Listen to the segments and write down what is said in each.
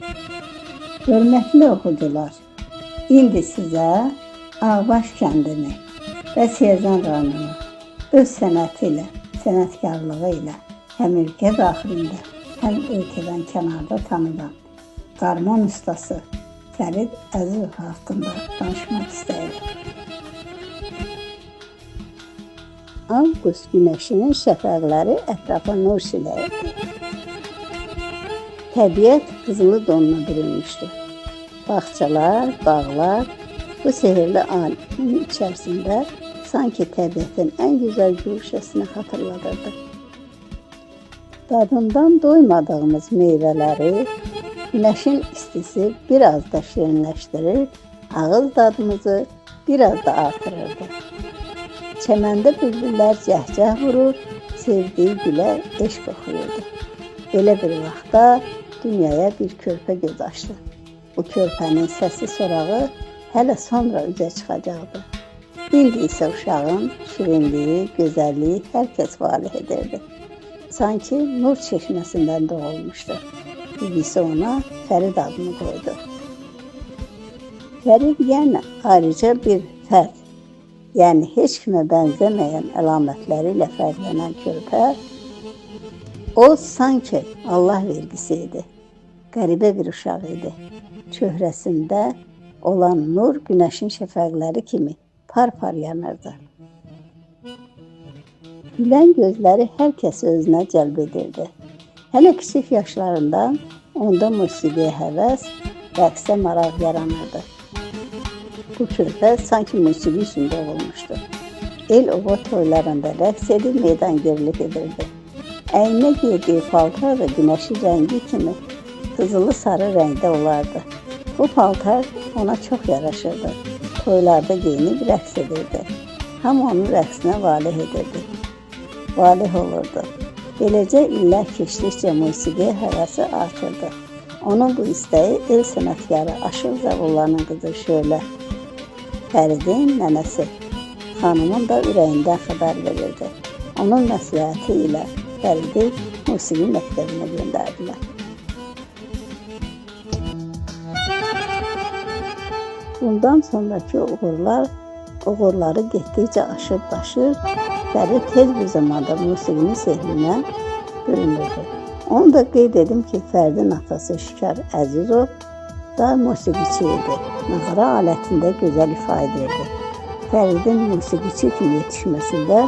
Hörmətli oxucular, indi sizə Ağbaş kəndini və Siyəzən rayonunu öz sənəti ilə, sənətkarlığı ilə həm ölkə daxilində, həm ölkədən kənarda tanınan qarmon ustası Fərid Əzizov haqqında danışmaq istəyirəm. Avqust günəşinin şəfəqləri ətrafa nur siləyirdi. Təbiət qızılı donuna bürünmüşdü. Bağçalar, bağlar bu sehirli aləmin içərisində sanki təbiətin ən gözəl güşəsini xatırladırdı. Dadından doymadığımız meyvələri günəşin istisi biraz da şirinləşdirir, ağız dadımızı biraz da artırırdı. Çəməndə bülbüllər cəhcəh vurur, sevdiyi gülə eşq oxuyurdu. Belə bir vaxtda dünyaya bir körpə göz açdı. Bu körpənin səsi sorağı hələ sonra üzə çıxacaqdı. İndi isə uşağın şirinliyi, gözəlliyi hər kəs valeh edirdi. Sanki nur çeşməsindən doğulmuşdu. Bibisi ona Fərid adını qoydu. Fərid yəni ayrıca bir fərd, yəni heç kimə bənzəməyən əlamətləri ilə fərqlənən körpə, o sanki Allah vergisi idi. Qəribə bir uşaq idi. Çöhrəsində olan nur günəşin şəfəqləri kimi par-par yanırdı. Gülən gözləri hər kəsi özünə cəlb edirdi. Hələ kiçik yaşlarından onda musiqiyə həvəs, rəqsə maraq yaranırdı. Bu körpə sanki musiqi üçün doğulmuşdu. El-oba toylarında rəqs edib meydangirlik edirdi. Əyninə geydiyi paltar da günəşin rəngi kimi qızılı sarı rəngdə olardı. Bu paltar ona çox yaraşırdı. Toylarda geyinib rəqs edirdi. Hamı onun rəqsinə valeh edirdi. Valeh olurdu. Beləcə illər keçdikcə musiqiyə həvəsi artırdı. Onun bu istəyi el sənətkarı Aşıq Zəvullanın qızı Şölə, Fəridin nənəsi xanımın da ürəyindən xəbər verirdi. Onun məsləhəti ilə Fəridi musiqi məktəbinə göndərdilər. Bundan sonraki uğurları getdikcə aşıb daşır, Fərid tez bir zamanda musiqinin sehrinə bürünürdü. Onu da qeyd edim ki, Fəridin atası Şikar Əzizov da musiqiçi idi. Nağara alətində gözəl ifa edirdi. Fəridin musiqiçi kimi yetişməsində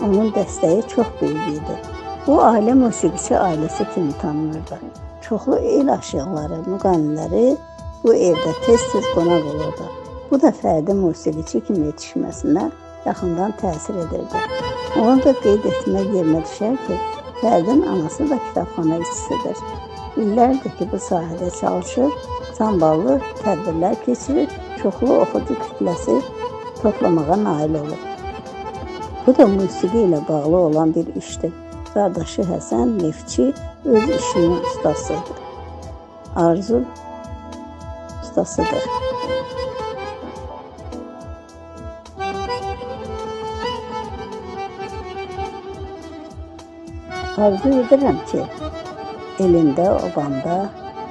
onun dəstəyi çox böyük idi. Bu ailə musiqiçi ailəsi kimi tanınırdı. Çoxlu el aşıqları, müğənniləri bu evdə tez-tez qonaq olurdu. Bu da Fəridin musiqiçi kimi yetişməsinə yaxından təsir edirdi. Onu da qeyd etmək yerinə düşər ki, Fəridin anası da kitabxana işçisidir. İllərdir ki, bu sahədə çalışır, samballı tədbirlər keçirir, çoxlu oxucu kütləsi toplamağa nail olub. Bu da musiqi ilə bağlı olan bir işdir. Qardaşı Həsən Neftçi öz işinin ustasıdır. Arzu ustasıdır. Arzu edirəm ki, elində, obanda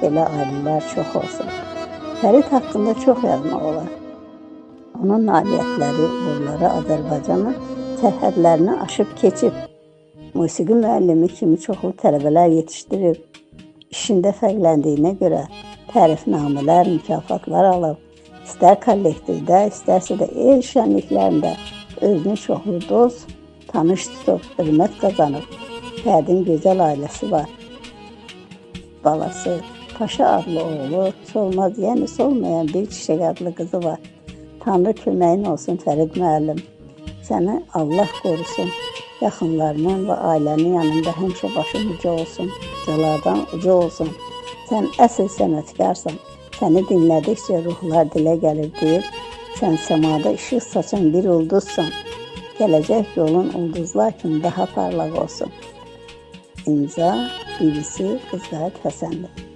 belə ailələr çox olsun. Fərid haqqında çox yazmaq olar. Onun nailiyyətləri, uğurları Azərbaycanın sərhədlərini aşıb keçib. Musiqi müəllimi kimi çoxlu tələbələr yetişdirib. İşində fərqləndiyinə görə tərifnamələr, mükafatlar alıb. İstər kollektivdə, istərsə də el şənliklərində özünü çoxlu dost, tanış tutub, hörmət qazanıb. Fəridin gözəl ailəsi var. Balası, Paşa adlı oğlu, solmaz, yəni solmayan bir çiçək adlı qızı var. Tanrı köməyin olsun Fərid müəllim. Səni Allah qorusun. Yaxınlarının və ailənin yanında həmişə başın uca olsun, ucalardan uca olsun. Sən əsl sənətkarsan. Səni dinlədikcə ruhlar dilə gəlir deyir. Sən səmada işıq saçan bir ulduzsan. Gələcək yolun ulduzlar kimi daha parlaq olsun. İmza, bibisi Qızqayət Həsənli.